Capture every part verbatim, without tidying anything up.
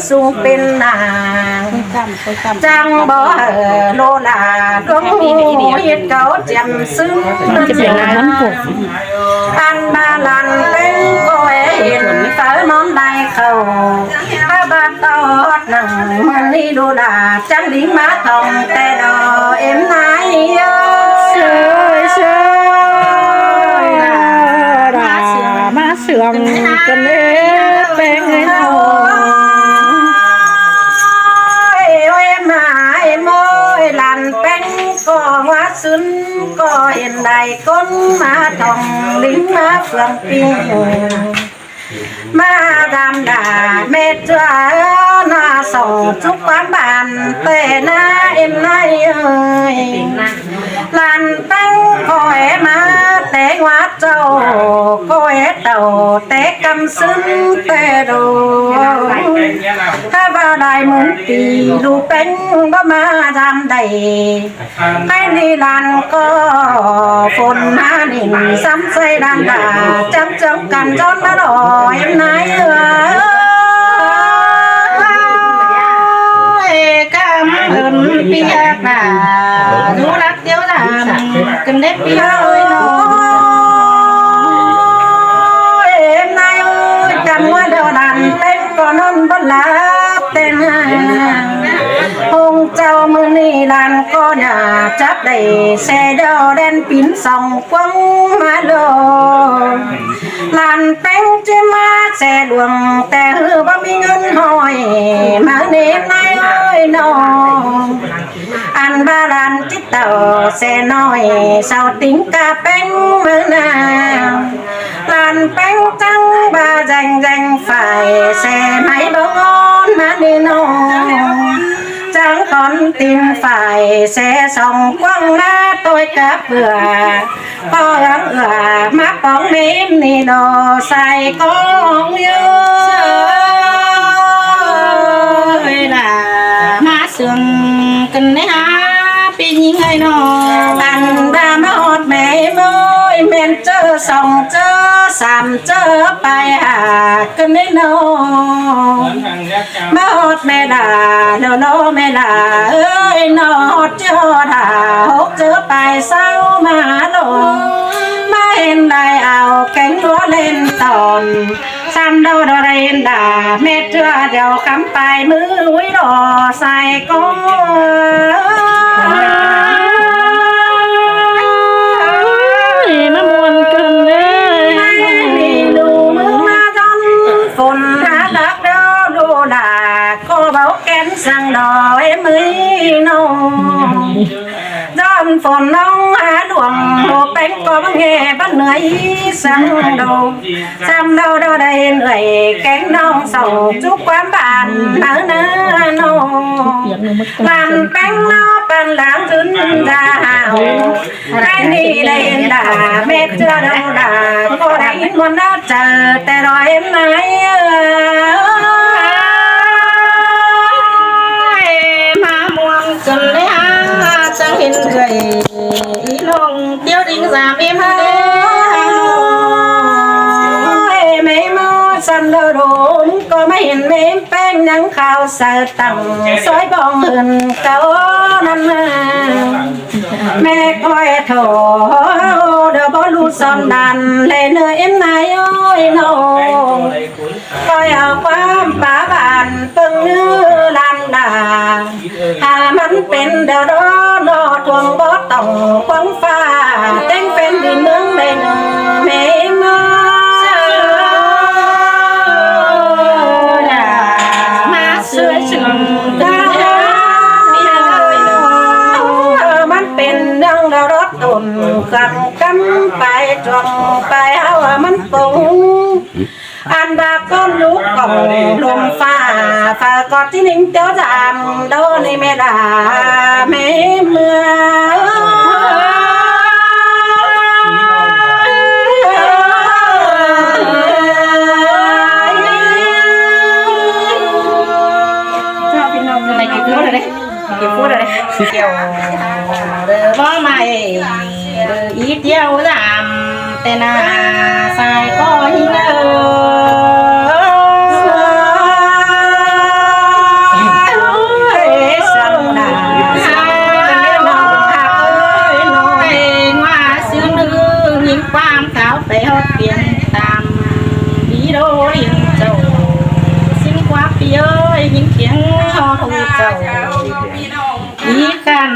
sung pên nả, chắng bók hảư ꞌlụk lả ꞌluống ꞌmí ꞌhịt cáu chiêm sưng. Ăn ꞌva ꞌlan ꞌpéng ꞌcọ ên phaư ꞌmón lai khảu, ꞌva ꞌva tót nẳng ꞌmự ꞌnị ꞌlụk lả chắng đin ꞌmá thong ꞌtẹ lo ên nai ơi. Sơi, sơi, ꞌmá sương, ꞌmá sương ꞌcọ ꞌnị ꞌpéng ơi. Ôi, ôi, ꞌmá ơi, ꞌmá ơi, ꞌlan ꞌpéng ꞌcọ ꞌmá sương ꞌcọ ên lai ꞌcốn ꞌmá thong đin ꞌmá phượng phi ꞌmá dăm đa mết ꞌchua ꞌnạ song ꞌchụ ꞌquám bản ꞌtẹ ꞌnạ ên nai ơi. ꞌLan ꞌpéng khỏi ꞌmá té ꞌnguá ꞌchạu, khỏi tảu té ꞌcắm sưng ꞌtẹ đô. ꞌHa ꞌva lai ꞌmướng pi ꞌlụk ꞌpéng báu ꞌmá dăm đảy. Hảư ꞌnị ꞌlan ꞌcọ phôn ꞌmá ꞌnịn sắm ꞌsái ꞌlan đa chắng chắng căn ꞌdọn ꞌmá lo ên nai ơi. Cám ơn pi ác đa du lắc tiếu dăm cơn đếp pi ơi nó. Ên nai ơi, chăm ꞌmá đo ꞌlan ꞌpéng ꞌcọ ꞌnón báu lắp ꞌtẹ ꞌnạ. Hông ꞌchạu ꞌmự ꞌnị ꞌlan ꞌcọ ꞌnạ chắp đảy ꞌsê đao đen pín song ꞌquáng ꞌmá lo. ꞌLan ꞌpéng ꞌchí ꞌmá ꞌsê luông ꞌtẹ ꞌhứ báu ꞌmí ꞌngớn ꞌhọi ꞌmá ꞌnị nai ơi nó. Ăn ꞌva ꞌlan ꞌchí tảu ꞌsê ꞌnọi sau tính ca ꞌpéng ꞌmự ꞌnạ. ꞌLan ꞌpéng chắng ꞌva deng deng phải ꞌsê máy báu ꞌngớn ꞌmá ꞌnị nó. Chắng khón tin phải ꞌsê song ꞌquáng ꞌmá ꞌtội cá pưa. Pó ꞌhướng ꞌva ꞌmá póng mêm ꞌnị lo sai cóng ꞌnhớ. Ơi đa ꞌmá sương cơn ꞌnị hả pi ꞌnhính ơi nó. Ăn đa ꞌmá ꞌhọt mêm ơi, ꞌmen ꞌchớ song ꞌchớ sam ꞌchớ pay hả cơn ꞌnị nó. ꞌMá ꞌhọt ꞌme đa, lo lo ꞌme đa ơi, nó ꞌhọt ꞌchớ đa hốc ꞌchớ pay ꞌsáo ꞌmá lo. ꞌMá hên đảy au kéng ꞌlúa ꞌlen tỏn, sam đo đo đảy hên đa mết ꞌchớ điêu khắm pay ꞌmứ ꞌuối lo sai cóng. Ơi, ꞌmá muôn cơn ơi. ꞌMá ꞌnị ꞌlụk ꞌmá ꞌdọn phôn hả lắc đô đô đa ꞌcọ báu kén săng đo êm ơi nó. ꞌDọn phôn ꞌnọng hả luông ꞌlụk ꞌpéng ꞌcọ báu nghe báu ꞌnưới săng đô. Sam đo đo đảy ꞌnưới kéng ꞌnọng song ꞌchụ ꞌquám bản ꞌmá ꞌnạ nó. ꞌLan ꞌpéng nó păn láng dứn da hảo. Hảư ꞌnị đảy hên đa mết ꞌchớ đô đa ꞌcọ đảy hên muôn ꞌnớ chaư ꞌtẹ lo êm nai ơi. ꞌMá muôn cơn ꞌnị hả chắng hên ꞌgới ꞌnọng tiếu đinh dăm êm ơi. Ơi, ꞌme ꞌmá sam đo đô ꞌcọ ꞌmá hên ꞌme ꞌpéng ꞌnhắng khao saư tẳng sói bong hưn cáu ꞌnặn ꞌnạ. ꞌMe ꞌcoi thổ đơ báu ꞌlụk son đan lê ꞌnớ êm nai ơi nó. ꞌCoi au ꞌquám pá bản ꞌpơng ꞌnứ ꞌlan đa. Hả ꞌmắn pên đơ đo nó thuông báu tỏng quăng pha, ꞌtếng pên đi ꞌmướng đảy ꞌnớ ꞌme ꞌmá. ꞌMá sương sương ꞌmắn pên ꞌnhắng đo đo tủn khăn cắm pay chuông pay háo ꞌmắn pông. Ăn ꞌva ꞌcốn ꞌlụk cỏng lôm pha, pha ꞌcọ ꞌchí ꞌnhính tiếu dăm đô ꞌnị ꞌme đa ꞌme ꞌmưa. Này kịp phút rồi đấy. Kịp phút rồi đấy. Kiểu bó mày ý tiêu giảm tên à sai có ý đâu.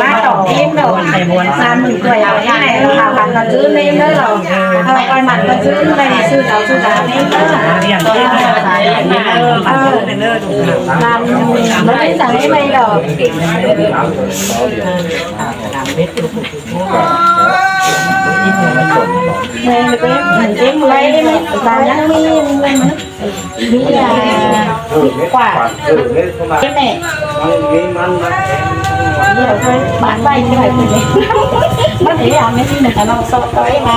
ꞌmá tỏm ꞌếm đỏ. San mửng tuổi ở ꞌếm này, hảo hẳn là dưn ꞌếm đó rồi. Ờ, coi mặt con dưn đây, sư giáo, sư giáo ꞌếm đó. Ờ, làm mới sẵn ꞌếm này đỏ. Này, ꞌếm, ꞌếm này, và nhắn mi, mi, mi là, mi quả. Cái này. Nhiều thôi, bán vay cái này của mình. Mất thế à, mấy khi mà nó sọt coi mà.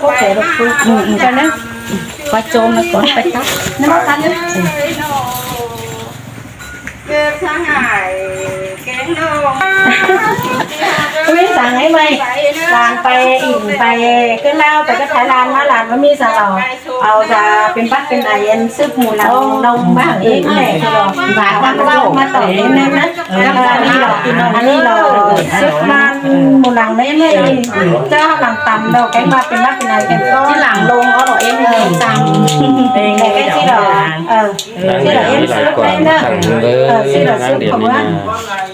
Có thể đọc được. Ừ, ừ, cho nó. Qua chôm nó có phải tắt. Nó tắt. ꞌUi, săng ꞌmí ꞌmạy, lăn ꞌpay, ỉn ꞌpay, ꞌcứ ꞌláo ꞌpay ꞌcứ Thái Lan ꞌmá, lăn ꞌmá ꞌmí săng lo. Au da pên bắt pên ai ăn súp mù lăng lông ꞌmá ꞌếm ꞌnị. Và ꞌmá ꞌmá ꞌmá tỏm ꞌếm ꞌnị ꞌnớ. ꞌNị lo, ꞌnị lo, súp ꞌmá mù lăng ꞌnị ꞌnị. Chớ lăng tăm lo, kéng ꞌmá pên bắt pên ai ăn ꞌcọ. Chứ lăng lông ꞌnị lo ꞌếm ꞌnị tăm. Để cái chi lo, ờ, chi lo ꞌếm súp ꞌnị ꞌnớ. Ờ, chi lo súp của ꞌmá.